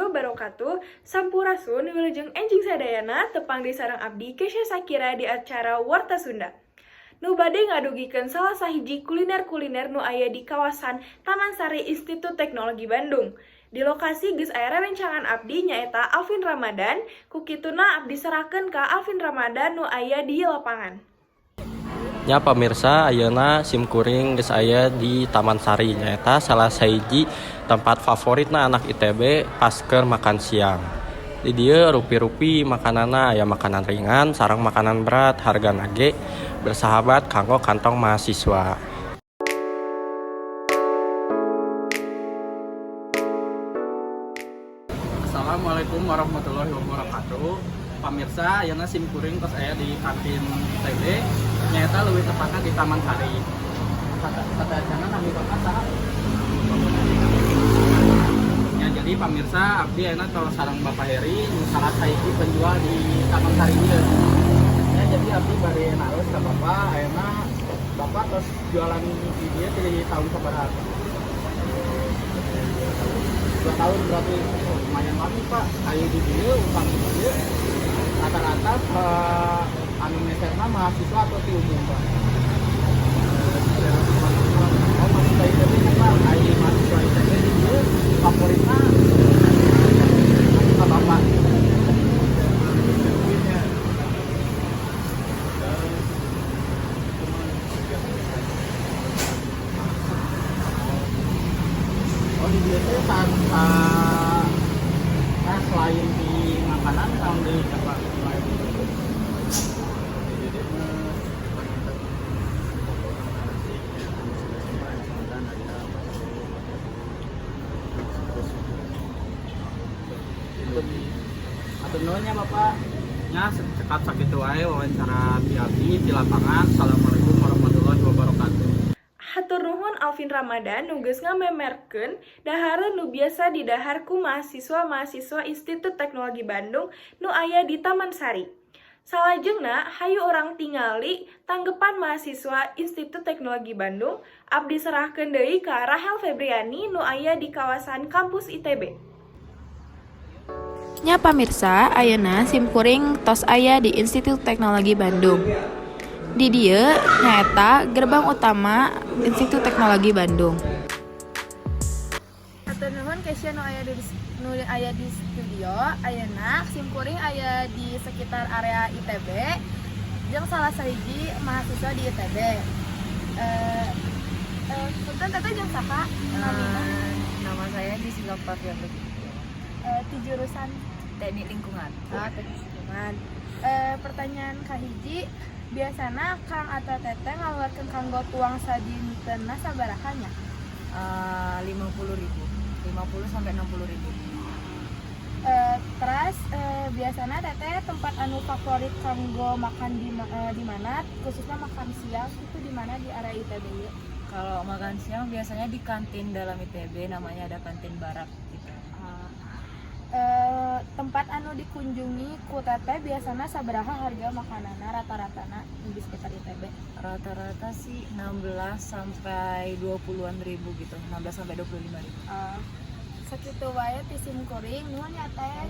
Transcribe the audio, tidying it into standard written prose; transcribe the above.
Wabarakatuh. Sampurasun, wilujeng enjing sadayana, tepang deui sareng abdi, Kesha Sakira, di acara Warta Sunda. Nu bade ngadugikeun salah sahiji kuliner-kuliner nu aya di kawasan Taman Sari Institut Teknologi Bandung. Di lokasi geus aya rerencangan abdi, nyaeta Alvin Ramadan. Ku kituna abdi serahkeun ka Alvin Ramadan nu aya di lapangan. Ya pamirsa, ayeuna sim kuring geus aya di Taman Sari, nyaeta salah sahiji tempat favoritna anak ITB pas keur makan siang. Di dieu rupi-rupi makananna, aya makanan ringan sareng makanan berat, hargana ge bersahabat kanggo kantong mahasiswa. Assalamualaikum warahmatullahi wabarakatuh. Pamirsa, ayeuna sim kuring tos aya di kantin ITB, nyaeta leuwih tepatna di Taman Sari. Sateuacanna, nami Bapak saha? Ya, jadi pamirsa, abdi ayeuna tos sareng Bapak Heri, nu salah sahiji penjual di Taman Sari ieu. Ya, jadi abdi bade naros ka Bapak, ayeuna Bapak tos jualan di dieu di tahun sabaraha? 2 tahun berarti. Oh, lumayan lama, Pak. Ayo di dieu, upami di dieu rata-rata anu meserna mahasiswa atau ti umum, Pak? Oh, mahasiswa ITB kan, Pak. Ayo mahasiswa ITB di dieu favoritna anu ka Bapak? Oh, di dieu teh saat nah, selain di makanan naon deui, Pak, selain itu? Di dieu mah panginten pokokna nasi nya, anu spesial mah aya santan, aya bakso, terus Indomie. Hatur nuhun nya, Bapak. Nya, cekap sakitu wae wawancara ti abdi di lapangan. Assalamualaikum warahmatullahi wabarakatuh. Hatur nuhun Alvin Ramadan nu geus ngamemerkeun dahareun nu biasa didahar ku mahasiswa-mahasiswa Institut Teknologi Bandung nu aya di Taman Sari. Salajengna hayu urang tingali tanggepan mahasiswa Institut Teknologi Bandung. Abdi serahkeun deui ka Rahel Febriani nu aya di kawasan kampus ITB. Nya pamirsa, ayeuna sim kuring tos aya di Institut Teknologi Bandung. Di dieu nyaeta gerbang utama Institut Teknologi Bandung. Hatur nuhun Kesya nu aya di studio. Ayeuna sim kuring aya di sekitar area ITB jeung salah sahiji mahasiswa di ITB. Punten, Teteh jeung saha namina? Nama saya Gisela Octavia. Di jurusan? Teknik Lingkungan. Ah, teknik lingkungan. Pertanyaan kahiji, biasana Kang atau Teteh ngaluarkeun kanggo tuang sadintenna sabaraha nya? 50 ribu, 50 sampai 60 ribu. Terus biasana Teteh tempat anu favorit kanggo makan di mana, khususnya makan siang itu di mana di area ITB ieu? Kalau makan siang biasanya di kantin dalam ITB, namanya ada kantin barak gitu. Ah. Tempat anu dikunjungi ku Teteh biasana sabaraha harga makananna rata-ratana di sekitar ITB? Rata-rata sih 16 sampai 20-an ribu gitu, 16 sampai 25 ribu. Sakitu wae ti sim kuring, nuhun ya, Teh.